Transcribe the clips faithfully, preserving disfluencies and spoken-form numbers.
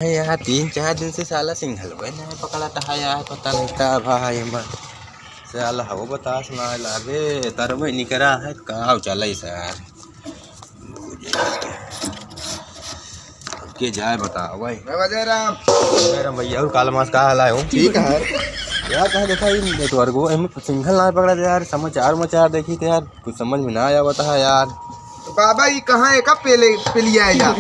यार, तीन चार दिन से साला सिंघलवे नहीं पकड़त है यार, पता नहीं का भा है एमा। साला हवो बतास ना लागे, तरवे निकरा है, का चले सर। के जाए बताओ भाई। मैं बजाय राम। जय राम भैया, और काला मास का हाल है हो? ठीक है। यार, कहाँ देखा ये नेटवर्क को, एमे सिंघल ना पकड़ा यार, समाचार उमाचार देखी थे यार, कुछ समझ में ना आवत है यार। तो बाबा, ये कहाँ है, कब पहले, पहले आएगा?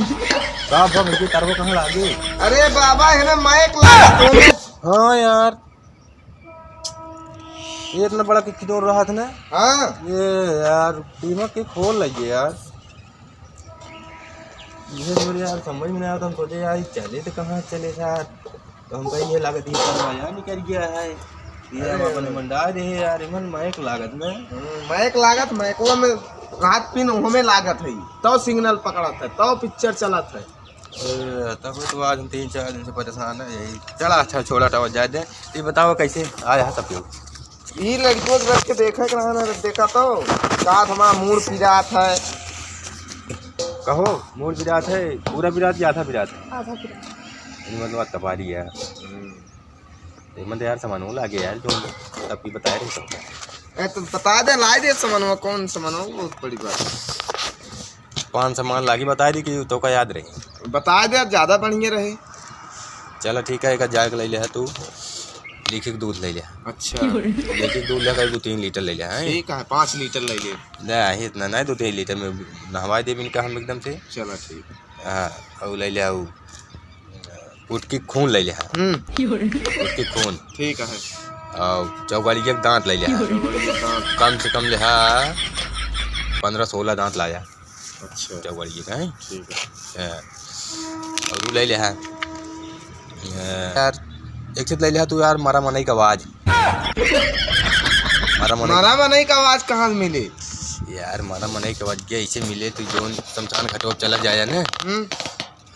का अब हम इनके तरफ कहाँ लागे? अरे बाबा, है ना, माइक लगा दो। हाँ यार, ये इतना बड़ा किक्की दौड़ रहा था ना। हाँ। ये यार, दिमाग के खोल लगे यार। ये मेरे यार समझ में नहीं आता, हम सोचे यार, ये चले तो कहाँ चले यार। तो हमका ये लागत, ये तरवा यार निकल गया है। ये हम अरे। अपने मंडा रहे यार, एमन माइक लागत में। हम्म, माइक लागत, माइकवा में रात पिन ओहमे लागत है, तो सिग्नल पकड़त है, तो पिक्चर चलत है। ए, तब तो आज हम तीन चार दिन से परेशान है, यही। चला, अच्छा, छोड़ा टावर जाए दे। ये बताओ, कैसे आया है सब केहू? ई लड़कियों के रख के देखे के रहा ना, देखा तो, का हमारा मूड़ पिरात है। कहो, मूड़ पिरात है, पूरा पिरात या आधा पिरात है? आधा पिरात। ये मतलब आज कपारी है। हम्म। तो ये मतलब यार, सामान वो लागे यार, जो तब की बताए रहे सबका। ए, तो बता दे, लाई दे सामान, वो कौन सामान हो, बहुत बड़ी बात है। पान सामान लागी, बताए दी कि तोका याद रही। बताए दे, ज्यादा बढ़िया रहे। चला ठीक है, एक जाए के ले ले है तू, लीखी के दूध ले ले। अच्छा। लीखी के दूध ले कर दो तीन लीटर ले ले, हैं? ठीक है, पाँच लीटर ले ले। ले, इतना नहीं, दो तीन लीटर में नहवाई देबी इनका हम एकदम से। चला ठीक है। हाँ, और ले ले, और पुटकी खून ले ले है। हम्म। पुटकी खून। ठीक है। और चौवालिया के दांत ले ले है। चौवालिया के दांत। कम से कम ले है, पन्द्रह सोलह दांत लाया। अच्छा। चौवालिया का है। ठीक है। हाँ। और वो ले ले है। हाँ। यार, एक चीज ले ले है तू यार, मरा मनई का आवाज। मरा मनई। मरा मनई का आवाज कहाँ से मिले? यार, मरा मनई का आवाज के ऐसे मिले, तू जोन शमशान घाटवा चला जाए ना। हम्म।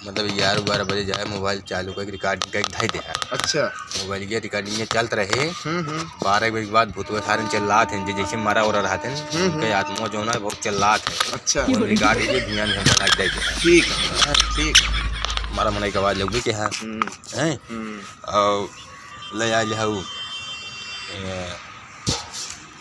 मतलब ग्यारह बारह बजे जाए, मोबाइल चालू करके recording करके धइ दे है। अच्छा। मोबाइल के recording में चलत रहे। हम्म, हम्म। बारह बजे के बाद भूतवा सारन चिल्लात हैं, जे जैसे मरा ओरा रहत हैं, हम्म, हम्म। उनके आत्मा जो ना बहुत चिल्लात है। अच्छा। वो record के ध्यान घंटा लग जाए। ठीक है, ठीक। मरा मनई के आवाज लगे के है। हम्म। हैं? हम्म। और ले आइल हऊ, ए,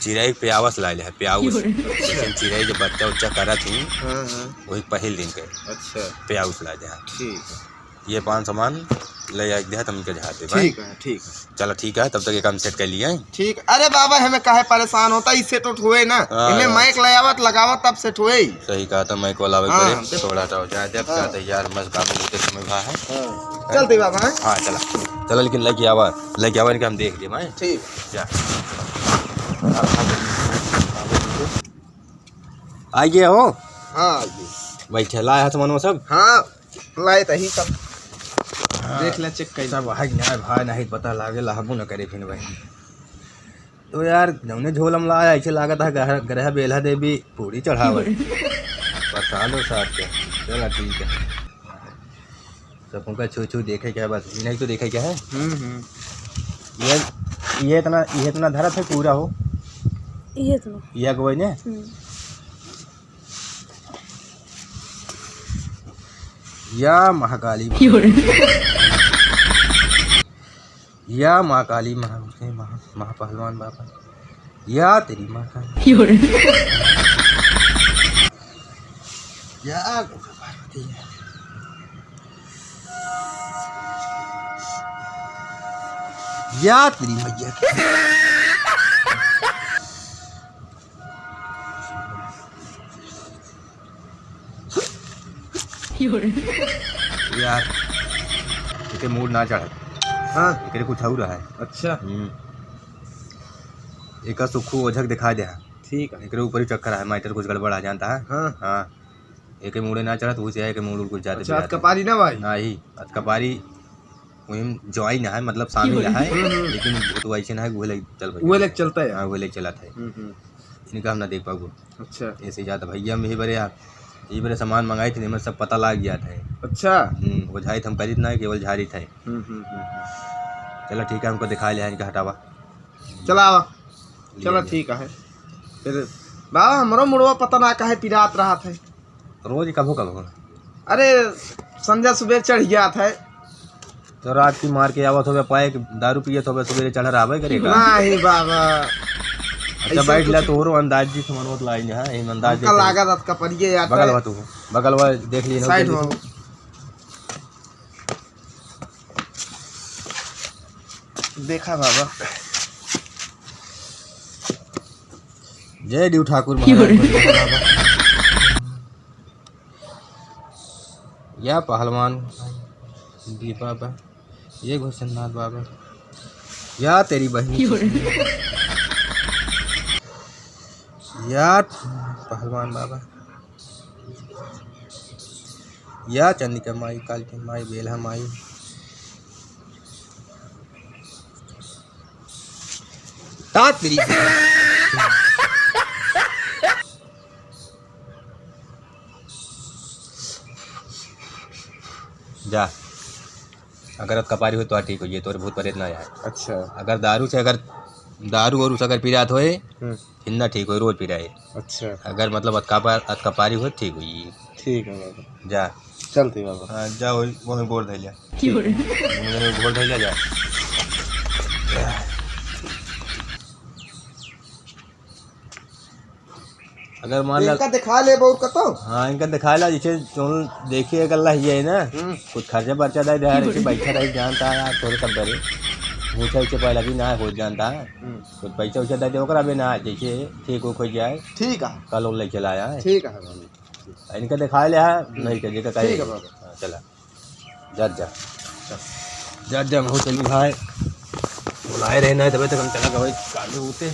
चिरई के प्यावस लाइल है, प्याउस। अच्छा। जैसे चिरई जब बच्चा उच्चा करत ही, हाँ, हाँ। वही पहिल दिन के अच्छा। प्याउस लाइल है। ठीक है। ये पान सामान ले आइल है, तुमके झाड़ दे भाई। ठीक है, ठीक है। चला ठीक है, तब तक ये काम set कर लिए। ठीक। अरे बाबा, हमें काहे परेशान होता, ई set उट हुए ना। हाँ। इन्हें mic ले आवत, लगावत, तब set हुए। सही कहा, तो mic वाला आवे हाँ, करे, देख। थोड़ा सा हो जाए, देख हाँ। क्या तैयार, मस्त बाबू होते समय भा है। हाँ। चलते बाबा, हैं? हाँ, चला। चला, लेकिन लेके आवा, लेके आवा, इनके हम देख लिए, भाई। ठीक। जा। आ गए हो? हाँ, आ गए। बैठे, लाए हाथ मनो सब? हाँ। लाए तही सब। हाँ, देख ले, check कर ले। सब है ना भाई, नहीं पता लागे, लाहबो न करे फिर भाई। तो यार, जौने झोलम लाया, ऐसे लागत है गरह, गरह बेल्हा देवी पूरी चढ़ावे। प्रसाद उरसाद के। चला ठीक है। सब उनका छू छू देखे क्या बस, इन्हीं तो देखे क्या है? हम्म, हम्म। ये, ये इतना, ये इतना धरत है पूरा हो। ये इतना। ये अगुवाई ने? हम्म। या महाकाली। या माँ काली, महा-, महा-, महापहलवान बाबा। या तेरी माँ का। या दुर्गा पार्वती। या तेरी मैया की। यार, एके मूड़ ना चढ़त। हाँ। एकरे कुछ और है। अच्छा। हम्म। एका सुखू ओझक दिखा दे है। ठीक है। एकरे ऊपर ही चक्कर है, matter कुछ गड़बड़ आ जानता है। हाँ। हाँ। एके मूड़े ना चढ़त, उसे है कि मूड़ कुछ जाते अच्छा, बिजाते। अतकपारी ना भाई? नहीं, अतकपारी वही ज्वाइन है, मतलब शामिल है, हम्म, हम्म। लेकिन वो तो वैसे ना है, वो लेके चल भाई। वो लेके चलता है। हाँ, वो लेके चला था। हम्म, हम्म। इनका हम ना देख पाबो। अच्छा। ऐसे जात भैया हम यही बरे आ, यही बरे सामान मंगाई थी, इनमें सब पता लाग गया था। अच्छा। हम्म, वो झारी हम करीत ना, केवल झारी था। हम्म, हम्म, हम्म, हम्म। चला ठीक है, हमको दिखा लिया इनका, हटावा। चला आवा। ले चला लिया। ठीक है। फिर बाबा, हमरो मुड़वा पता ना काहे पिरात रहा था। रोज कभो कभो। अरे, संझा सुबह चढ़ गया था। तो रात की मार के आवत होबे, पाए के दारू पियत होबे, सबेरे चढ़ रहबे करेगा। नहीं बाबा। अच्छा, ऐसे बैठ ले, कुछ तोहरो अंदाज जी से मनोत लाई है, एहन अंदाज हमका देखे। लागत अत कपड़िए यार। बगल बा तू, बगल बा, देख लिए ना, साइड जल्दी हो। से। देखा बाबा। जय देव ठाकुर महाराज। या पहलवान जी बाबा, ये घोषणानाथ बाबा, या तेरी बहन की, या पहलवान बाबा, या चंडिका माई, काली माई, बेलहा माई, ता तेरी। जा, अगर अतकपारी होई तो ठीक होई, तोरे भूत प्रेत ना आए। अच्छा। अगर दारू से, अगर दारू और उसे अगर पी जात होए, हम्म। फिर ना ठीक होई, रोज पी रहे। अच्छा। अगर मतलब अतकपा-, अतकपारी होई, ठीक होई। ठीक है बाबा। जा। चलते बाबा। हाँ, जा, वही, वही गोड़ धइले। गोड़ धइले जा। अगर मान ला इनका दिखा ले बहुत कतो। हाँ, इनका दिखा ला, जैसे तुम देखिए, अगर ला ये है ना, हम्म। कुछ खर्चा बर्चा दे दे, ऐसे बैठा रही, जानता है यार, थोड़े सब बड़े। मुझे इसे पहले भी ना हो जानता है। हम्म। कुछ पैसा वैसा दे दे, ओकरा भी ना, जैसे ठीक हो, खोज जाए। ठीक है। कल उन लेके लाया है। ठीक है, बाबा। इनका दिखा ले है, हम्म। नहीं कर, जेका कहे। ठीक है, बाबा। हाँ, चला। जा, जा। जा, जा, हम चली भाई। बुलाए रहे ना, तबे तक हम चला गए, काले होते।